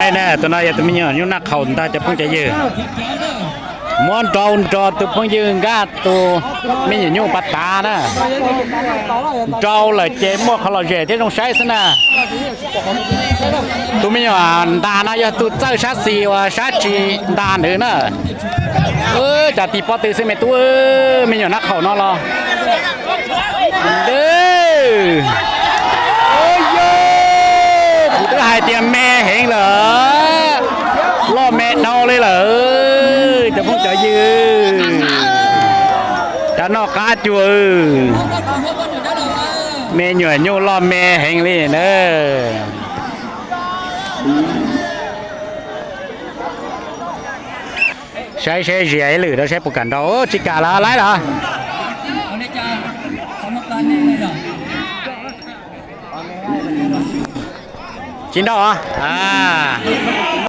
Na, tus no yog tus me nyuam nyuj naj qhaum ntag cov phooj cov ywg. Muab nrau nrog tus phooj ywg nkaj tus me nyuam nyuj pas tav na. Nrau lawm ces muaj qhov lom zem thiab zoo saib xwb na. Tus me nyuam ntas no yog tus txawj sab xis uas sab tsis ntas ntawd na. Cas tis pob tw xwb me tub, me nyuam naj qhaum no los. Yog, kuv twb hais tias me heev lawm, loj me dhau li lawm cov phooj cov ywg. Cov noj qab cuag, me nyuam nyuj loj me heev li na. Saib seb zias ib lwm rau seb puas kam nrau. Tsis kam los laib los. Tsis nrau os.